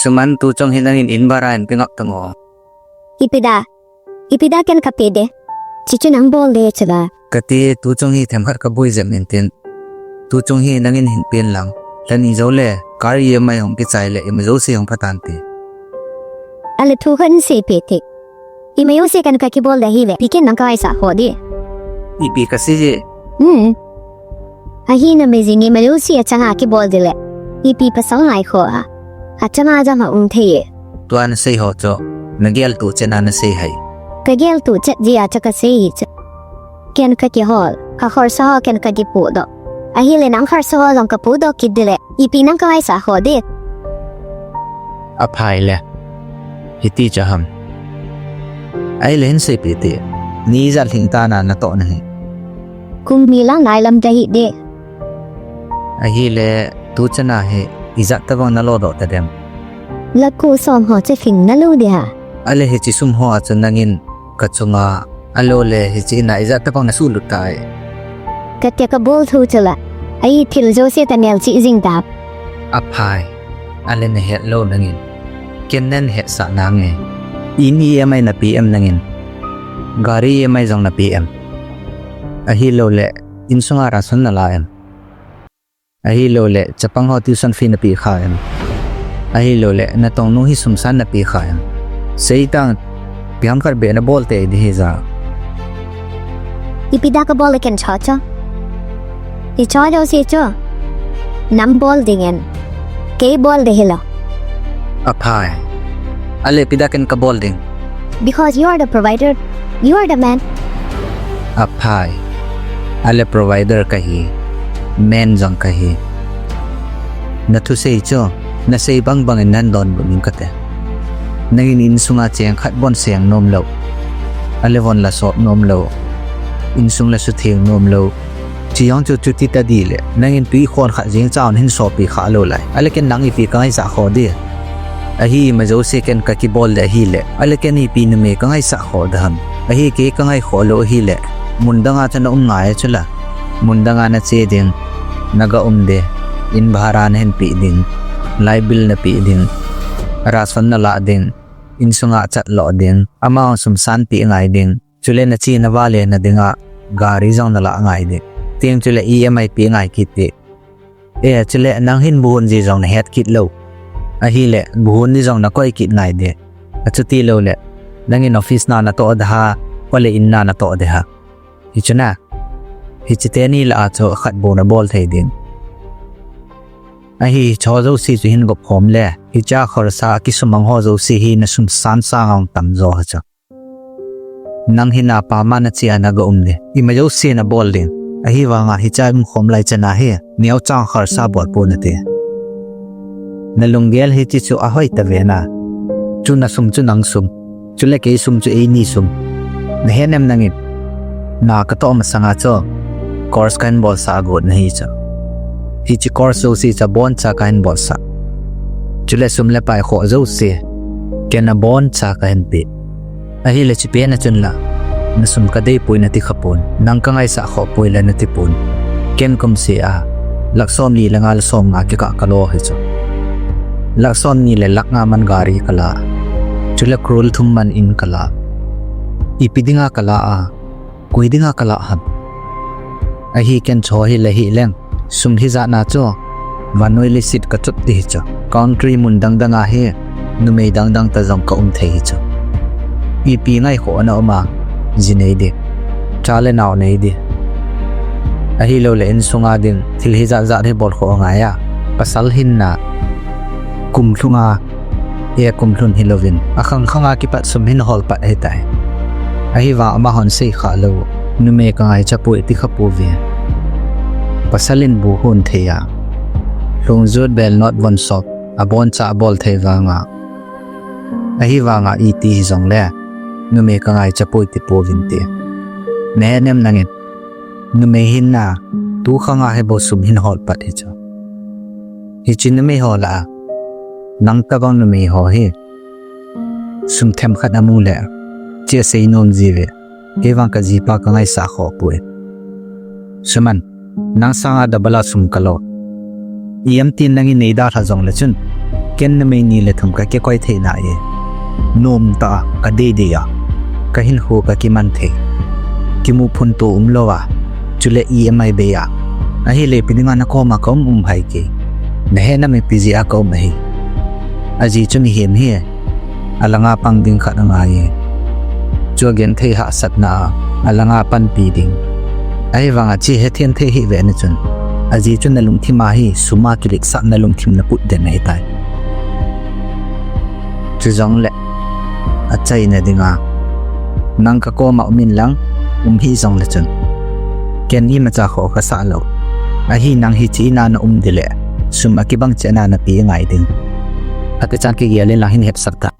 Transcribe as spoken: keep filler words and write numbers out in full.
Chuman tuchung hi nangin in bhara in pe ngap tang o. Ipi dia? Ipi dia ken kape ding? Chuchu nang bol ding chu la. Kati tuchung hi themkhat kaboi jep intin. Tuchung hi nangin hin pen lang. Lani jou le, car E M I hung kichai le, ima jouse hung pha tan te. Ale thu khat in seipeh te. Ima jouse ken kakibol ding ahile, ipi ken nang kangaisah kho ding? Ipi kasei ji? Hmm. Ahi numei jing ima jouse achanga kibol ding le. Ipi pasal ngai kho a. Achanga jong aum thei e. Tua nasei ho chu, nagel tuh chet a nasei hai. Kagel tuh chet jeh a chu kasei hi chu. Ken kakihol, kakholsa ho ken kakipohdoh. Ahile nang kholsa ho jong kapohdoh kit ding le, ipi nang kangaisah kho ding? Aphai le. Hiti chu ham. Ahile hin seipeh te. Ni ijat lhing tan a natoh nahi. Kum ni lang nai lam ta hih ding. Ahile, tuchan a hi, ijat tabang nalodoh ta dem? Lakh ko som ho chu lhing nalou ding ham? Ale hiche sum ho a chu nangin kachunga, alou le hiche in a ijat tabang nasuhlut tai? Katia kabol thu chu la, ahi thil jouse ta melchih jing ta. Aphai, ale nahet lou nangin. Ken nahetsah nange. In E M I nape em nangin? Gari E M I jong nape em? Ahilou le, insunga ration nala em? Ahilou le, chapang ho tuition fee nape kha em? Ahilou le, natongnu hi sum san nape kha em? Seitan, ipi ham khat beh nabol tei ding hija. Ipi dia kabol le ken cho cho? Hicho jouse chu nang bol ding in. Kei bol ding hilou. Aphai. Ale ipi dia ken kabol ding? Because you are the provider. You are the man. Aphai. Ale provider kahi. Man jong kahi. Nathusei chu, nasei bang bang in nang donbut ning kate. Nangin insunga cheng khat bon seng nom lou. Ale von la sop nom lou. Insung la sutheng nom lou. Chujong chu chuti tadih le, nangin tui khon khat jeng chaun hin sopi kha lou lai. Ale ken nang ipi kangaisah kho ding? Ahi ima jouse ken kakibol ding ahile, ale ken ipi numei kangaisah kho ding ham? Ahi kei kangai kho lou ahile, mun danga chu naum ngai chu la. Mun danga nache ding, naga um ding, in bhara nahin pe ding, light bill nape ding, ration nala ding, insunga chat lo ding, ama sum san pe ngai ding. Chule nache nava le nadinga gari jong nala ngai ding. Tin chule E M I pe ngai kit ding. E, chule nang hin buhon ji jong nahet kit lou. Ahile, buhon ji jong nakoi kit ngai ding. Achuti lou le, nangin office na natoh ding ham, ole in na natoh ding ham? Hichu na. Hiche teni lah a chu khat bou nabol thei ding. Ahi, hicho jouse chu hin gop khom le, hicha kholsa kisumang ho jouse hi nasum san sang a hung tam jo ha chu. Nang hin apa ma nache a naga um ding. Ima jouse nabol ding. Ahivanga hicha um khom lai chan a hi, neocha kholsa bol pou nate. Nalunggel hiche chu ahoi tave na. Chu nasum chu nang sum. Chule kei sum chu eini sum. Nahet em nangin? Na katoh masanga chu course kahin bolsah agot nahi chu. Hiche course jouse chu aboncha kahin bolsah. Chule sum le pai khoh jouse ken aboncha kahin pe. Ahile hiche pena chun la, nasum kadei poi nati khapon, nang kangaisah khoh poi la nati pon. Ken kumseh a, lakh somli le nga le somnga kikah kalo hi chu. Lakh somni le lakh nga man gari kala. Chule crore thum man in kala. Ipi dinga kala a, koi dinga kala ham? Ahi ken cho hi le hi leng. Sum hijat na chu, vannoi leiset kachot ding hi chu. Country mun dang dang a hi, numei dang dang toh jong kaum thei hi chu. Ipi ngaikhoh na um a, ji nei ding. Cha le nao nei ding. Ahilou le insunga ding, thil hijat jat hi bol khoh ngai a. Pasal hinna, kum lhunga, e kum lhun hilouvin, akhang khanga kipat sum hin hol pat ahitai. Ahivang amahon sei kha lou, numei kangaicha poi ti kha pouve. Pasal in bu hon thei a, lhungjut bel not von sop, aboncha abol thei vanga. Ahivanga iti hijongle, numei kangaicha poi ti pouvin ti. Nahet em nangin? Numei hinna, tu khanga hi bou sum hin hol pat hi chu. Hiche numei ho lah a, nang tabang numei ho hi, sum themkhat amu le, chia sei nom jiuve. Kei vang kajipa kangaisah khoh poi. Suman, nang sanga double a sum kalo. Iam tin nangin nei dalha jongle chun, ken numei ni le thum ka kikoi thei nai. Nom tah a, ka deidei a, ka hinkho ka kiman thei. Kimu phunto umlou a, chule E M I bei a. Ahile ipi dinga na koma ka um um hai kei. Na hena mipi jeh a ka um ahi. Aji chu mihem hi. Alanga pang ding khat angai e. Chu agenthei hahsatna a, alanga panpi ding. Ahivanga chu hethem thei hih ve ni chun, aji chu na lungthim a hi sum a kiletsah na lungthim na put den ahitai. Chujongle, achaina dinga, nang ka koma um in lang, um hih jongle chun, ken imacha khoh kasah lou. Ahi nang hiche in a na um ding le, sum akibang cheh na na pe ngai ding. Ati chan kigel in lang hin hetsah ta.